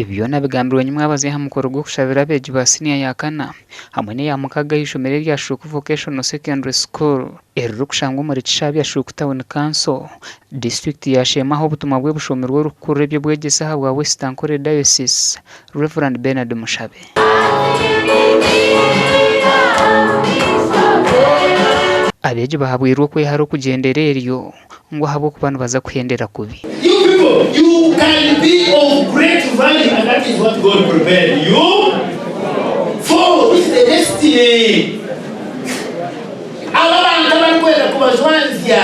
Ebi byona bigambirwe nyimwebaze aha mukoro gw'okushabira abeegi ba siniya ya kana hamwe n'eya mukaga ah'eishomero erya Shuuku Vocational Secondary School eririkushangwa omuri Kishaabya Shuuku Town Council, disiturikiti ya Sheema ahu obutumwa bwe bushomirwe orikukurira eby'obwegyese ahabwa West Ankole Diocese, Rev. Bernard Mushabe. Abeegi bahabwirwe okwehara okugyendera eryo ngu ahabw'okuba nibaza kuhendera kubi. You people, you can be of great value and that is what God prepared you for. This is the destiny. Aba abantu abarikwenda kubajwanzya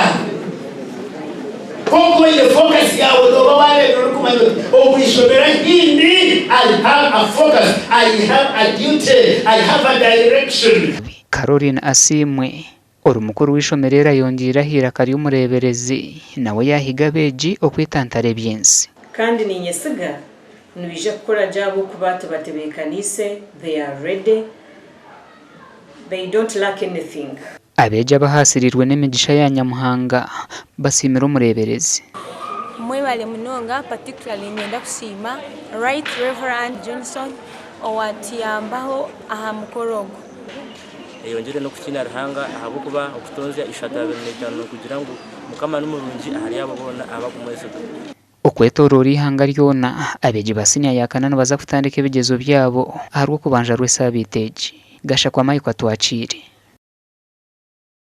kwonka oine focus yaawe nooba waareebire orikumanya oti omu ishomero ahi ndi I have a focus, I have a duty, I have a direction. Caroline Asiimwe, Ori mukuru w'eishomero eri ayongyeire aha iraka ry'omureeberezi nawe yaahiga abeegi okwetantara eby'ensi. Kandi niinyesiga nibaija kukora gye ahabw'okuba tubatebeekaniise, they are ready, they don't lack anything. Abeegi abahaasiriirwe n'emigisha ya Nyamuhanga basiimire omureeberezi. Mwebale munonga particularly niinyenda kusiima Right Rev Johnson owatuyambaho aha mukoro ogu. Eyongyere n'okutiina Ruhanga, ahabw'okuba okutonzya 3:25 nikugira ngu Mukama ni murungi ahari abo boona abakumwesiga. Okwetooroora eihanga ryona, abeegi ba siniya ya kana nibaza kutandika ebigyezo byabo aharw'okubanja rw'esaabiiti egi. Gashakwa Mike Atwakiire.